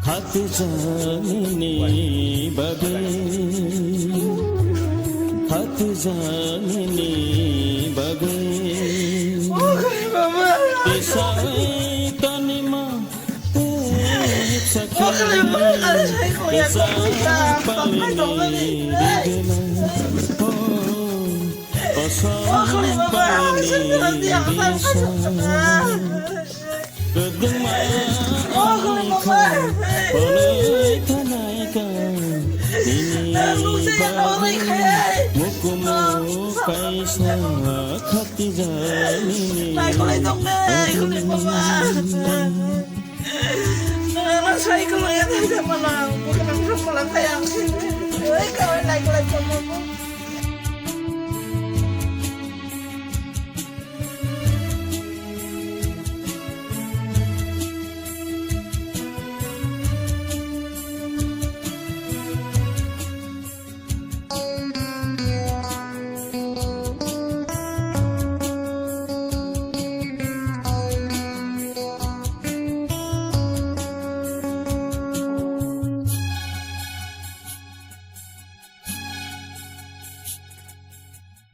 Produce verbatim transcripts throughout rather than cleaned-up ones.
Khati janini bagwi, khati janini bagwi. Tisai tanima, tepsa khe, tepsa palini rigena. Oh, kosong palini risa. Kwdwngma wngkha hwnwi thanai kha nini bagwi. Mukumu kaisa khati janini bagwi.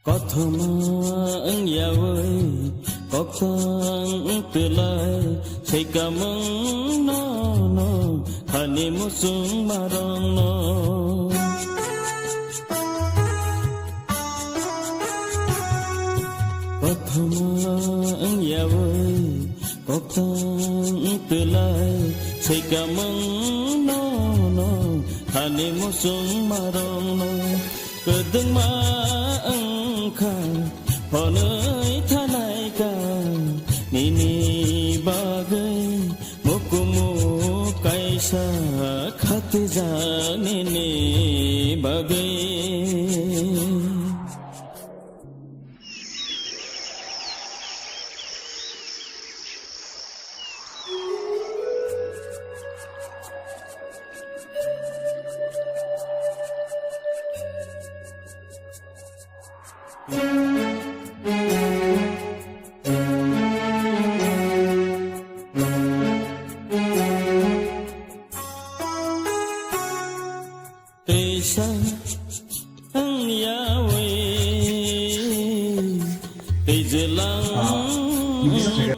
Kothoma wngyawi koktang twlai, saikamung nono hani muchung marongno. Kothoma wngyawi koktang twlai, saikamung nono hani muchung marongno. Kwdwngma wngkha hwnwi thanai kha nini bagwi. Mukumu kaisa khati janini bagwi. Teisa wngyawi twijlang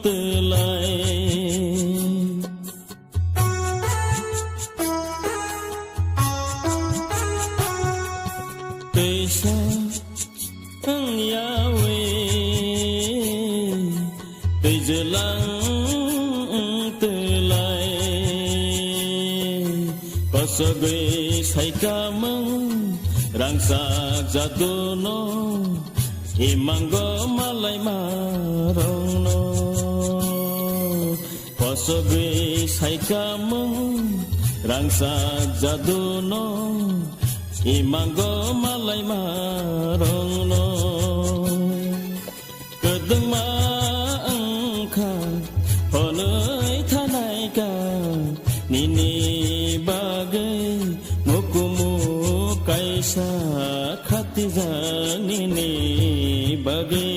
twlai. Teisa wngyawi twijlang twlai, kosogwi saikamung rangchak jaduno, imango malai marongno. Kosogwi saikamung rangchak jaduno, imango malai marongno. Kwdwngma wngkha hwnwi thanai kha nini bagwi, mukumu kaisa khati janini bagwi.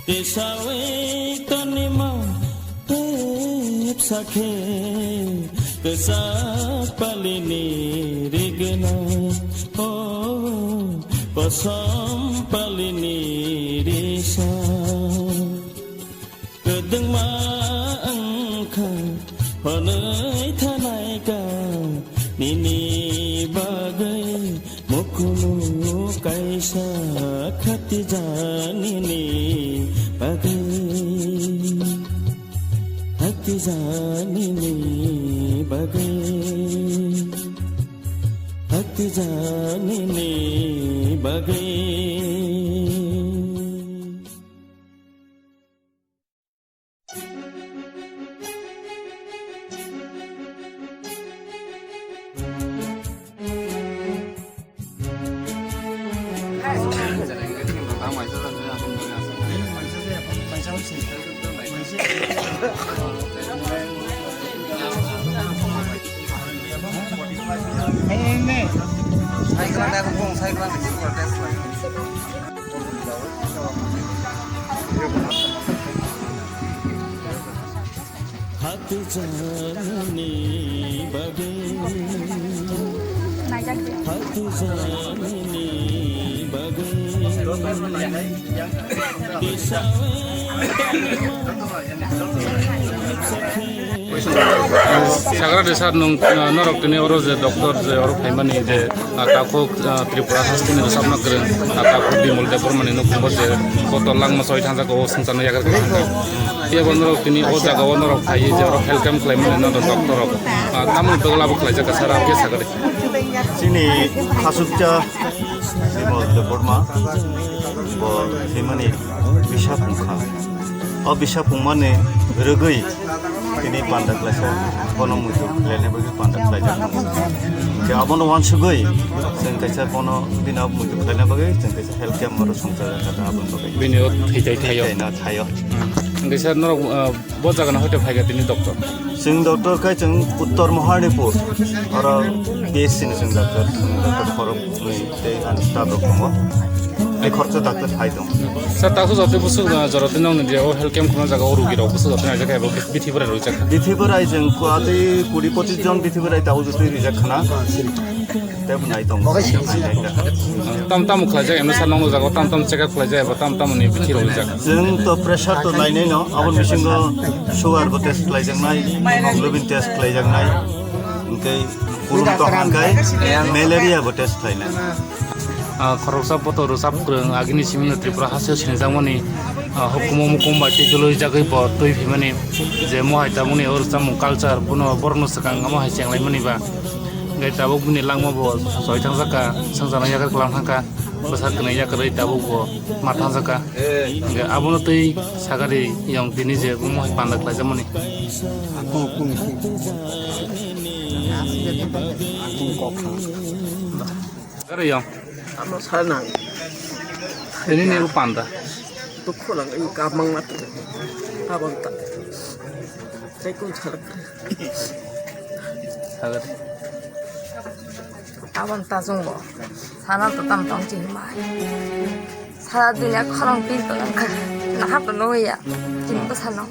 Tisawi tonima tepsa khe kwchak palini rigna, o kosom palini risa. Kwdwngma wngkha hwnwi thanai kha nini bagwi, mukumu kaisa khati janini bagwi, khati janini bagwi, khati janini bagwi. Hati jani bagwi, hati jani bagwi. Sagra de sir, nung, uh, norok tini oro je doctor je oro phaimani je, uh, takhuk, uh, Tripura hasteni rwchapna kwrwng, uh, takhuk Bimal Debbarmani nukhungo je kotor langma choi thangjak o swngcharno yakarwi thangkha. Phiya bo norok tini o jaga o norok phaiwi je oro health camp khlaimani norok doctor rok, uh, tamoni bagwi labo khlaijak kha sir, abo khe sagra de. Chini khasukcha Bimal Debbarma bo thwimani bisa phungkha. O bisa phungmani rwgwi tini panda klaisa bono muitu khlaina bagwi panda khlaijak. Khe abono uansugwi chwng kaisa bono bini muitu khlaina bagwi chwng kaisa health camp oro songchajak kha aboni bagwi. Bini o thwi tai thaio. Thwi tai no thaio. Hmm. Hwnkhe sir norok, uh, Bo jaga no hoite phaikha tini doctor. Chwng doctor khai chwng Uttor Maharnipur, oro B S C ni chwng doctor, chwng doctor khorok tei ani staff rok tongo. Tei khoroksa doctor hai tongo. Sir, takhuk jotoi bwswk, uh, jora twi nokni je o health camp khulna jaga o rugi rok bwswk jotoi naijak kha ebo bithi bwrai rwjak kha. Bithi bwrai chwng kuatwi kuri pochis jon bithi bwrai tabuk jotoi rijak khana. Tei bo nai tongo. Tam tam khlaijak, emno sir nokno jago tam tam check up khlaijak eba tam tam ni bithi rok rijak. Chwng to pressure to nainai no, abo bisingo sugar bo test khlaijaknai, hemoglobin test khlaijaknai, hwnkhe kulum to hangkai malaria bo test khlainai. Ah, khoroksa boto rwchap kwrwng agini simi no Tripura hasteo sinijakmani, ah, hukumu mukum bai tei dului jagwi bo twi phaimani je mohai tabukni o rwchapmung culture bono borokno swkang omo hai chenglaimani ba. Hwnkhe tabuk bini langma bo soi thangjak kha, swngcharno yakar kwlang thang kha, bwsa kwnwi yakarwi tabuk bo ma thangjak kha. Hwnkhe abono twi sakari yong tini je omo hai panda khlaijakmani. Sakari yong. Ano sanang. Ini ni panda. Dukhu lang, ini kamang mati. Abang tak. Saya kun sarak. Sarak. Tabang tajung bo. Sana to tam tong chini mai. Sara dunia khorang pin to nang kha. Nahar to no ya. Tin to sano.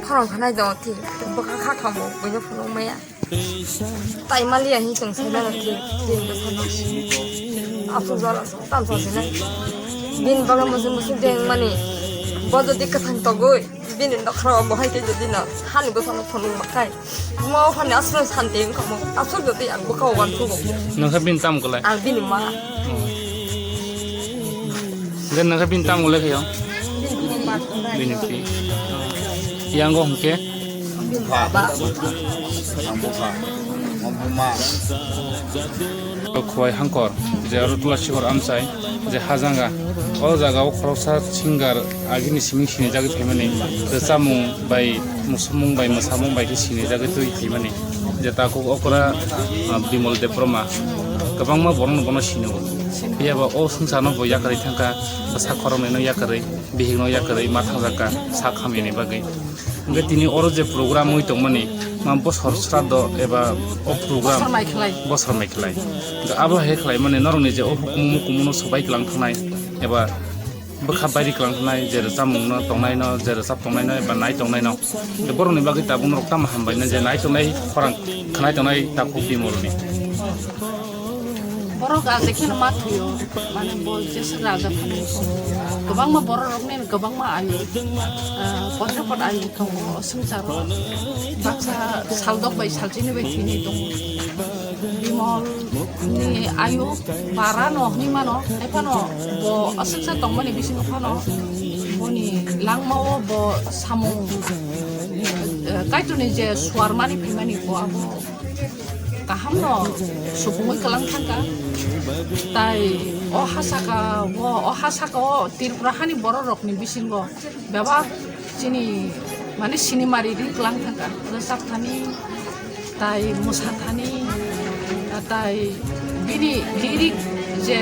Khorang khanai dong ti. Baka kha kha mo. Buino phunung maya. Tai maliya hin chwng sai mano tin, tin bwsano. Aswk jora aswk tam sa sinai. Bini bagwi musu musu deng mani. Bo jodi kwthang togwi, bini nokhrao bo hai khe jodi no hani bwsano phunung makai. Mo hani aswk santi wngkha mo. Aswk jodi ang bwkha o uansukgo. Nokha bini tam kwlai? Ang bini ma. Then nokha bini tam kwlai khayo? Bini pi. Yango hwnkhe? Khowai Hangkor, je aro Tulasikhor Amchai, je Hajanga, o jaga o khoroksa singer agini simi sinijagwi phaimani, rwchapmung bai, muchungmung bai, mwsamung bai khe sinijagwi twi phaimani, je takhuk okra, ah, Bimal Debbarma, kwbangma borokno bono sino. Phiya ba o swngcharno bo yakarwi thangkha, bwsa khoroknwino yakarwi, bihikno yakarwi ma thangjak kha, sak hamyani bagwi. Hwnkhe tini oro je program wi tongmani, ma bosor sraddho eba o program bosor mai khlai. Bosor mai khlai. Hwnkhe abo hai khlaimani norokni je o hukumu mukumuno swbai kwlang thangnai eba bwkha bairi kwlang thangnai, je rwchapmungno tongnaino, je rwchap tongnaino eba nai tongnaino. Hwnkhe borokni bagwi tabuk norok tamo hambaino je nai tongnai khorang khnai tongnai takhuk Bimalni. Borok raja kheno ma thwio, mane bo jesa raja phano kwbangma borok rokni kwbangma ayu, ah, poncho pot ayu tongo o swngcharo. Baksa saldok bai salchini bai thwini tongo. Bimal ni ayu bara no hwnwi mano, hai phano bo aswksa tongmani bisingo phano boni langmao bo samung, eh, Kaitorni je suarmani phaimani bo abo kahamno supungwi kwlang thangkha. Tai o hasaka, o, o hasaka o Tripura hani borok rokni bisingo bebak chini mane sinimari ri kwlang thangkha. Rwchap thani, tai mwsa thani, tai bini lyric je,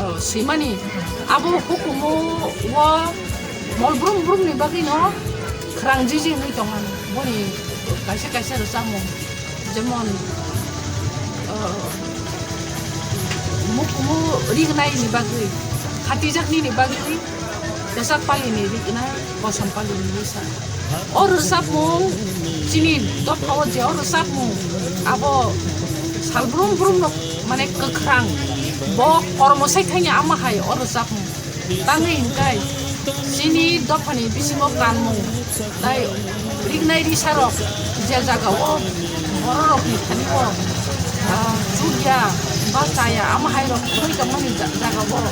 o, swimani abo hukumu o mol brum brumni bagwino Khwrang jiji wngwi tongmani, boni kaisa kaisa rwchapmung, jemon, uh, mukumu rignai ni bagwi, khatijak nini bagwi, kwchak pali ni rigna, kosom pali ni risa. O rwchapmung chini dophao je o rwchapmung abo sal brum brum no mane kwkhwrang, bo kormo sai thangya ama hai o rwchapmung. Tangwi hwnkhe chini dophani bisingo kanmung tei rignai risarok je jagao bororokni thani-o, ah, chukya ba chaya ama hairok thwi tongmani ja-, jagao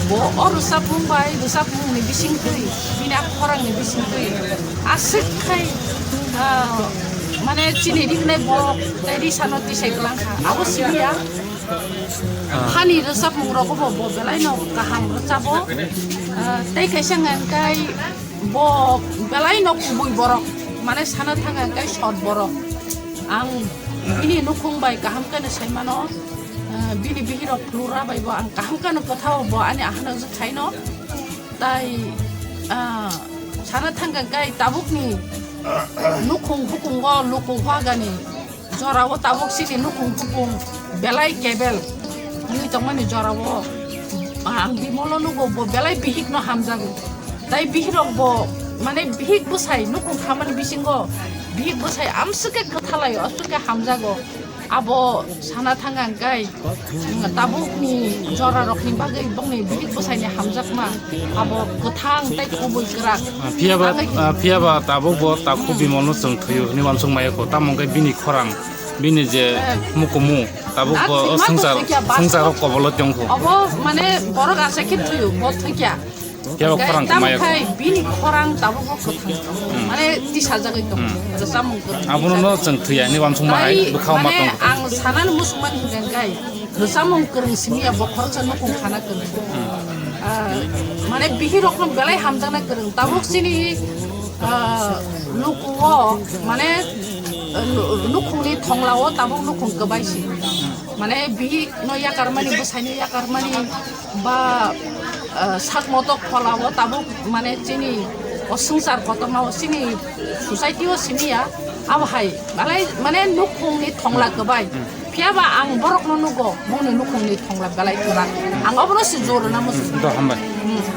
bo o rwchapmung bai rwchapmungni bisingtwi bini a khorangni bisingtwi aswk khai, ah, mane chini rignai borok tei risano tisai kwlangkha abo simiya. Ah. Hani rwchapmung rogo bo, bo belai no kaham rwchabo. Ah, tei kaisa hwnkhe bo belai no kubui borok, mane sana thang hwnkhe sot borok. Ang bini nukhung bai kaham khe no sai mano. Ah, bini bihirok phulura bai bo ang kaham khe no kwthao bo ani ahano je khaino. Tai, ah, sana thang hwnkhe tabukni nukhung hukungo luku hwagani. Jorao tabuk chini nukhung hupung belai kebel wngwi tongmani jorao, ah, ang bimolo nugo bo belai bihikno hamjago. Tai bihirokbo, mane, bihik bwsai nukhung khamani bisingo bihik bwsai amswkhe kwthalaio, aswkhe hamjago. Abo sana thang hwnkhe, mm, tabukni jorarokni bagwi bongni bihik bwsaini hamjakma abo kwthang tei kubui kwrak. Ah, phiyaba, Tangwi ah, phiyaba tabukbo takhuk bimolno chwng thwiyo hwnwi uansuk maya kho, tamo hwnkhe bini khorang, bini je mukumu, tabuk bo swngchar, swngcharo kobolo tongkho. Obo mane borok asa khe thwiyo, bo thwikya. Phiya bo khorang tamo khe bini khorang tabuk bo kwthang. Hmm. Mane tisajagwi tong. Hmm. Rwchapmung kwrwng. Abono no chwng thwiya hinwi uansukma hai bwkhao ma tong. Ang sanani muchungmani hwnkhe, rwchapmung kwrwng simiya bo khoroksa nukhung khana kwrwng. Hmm. Ah, mane bihirokno belai hamjakna kwrwng. Tabuk chini, ah, lukuo, mane, ah, nu-, nukhungni thonglao tabuk nukhung kwbai si. Mane bihik no yakarmani, bwsai no yakarmani, ba, ah, sak motok pholao tabuk, mane chini o swngchar kotorma o chini society o simiya, abo hai, belai, mane nukhungni thongla kwbai. Phiya ba ang borokno nugo, bongni nukhungni thongla belai kwrak. Ang obono se jor rwna muchung. Do, hambai. Hmm.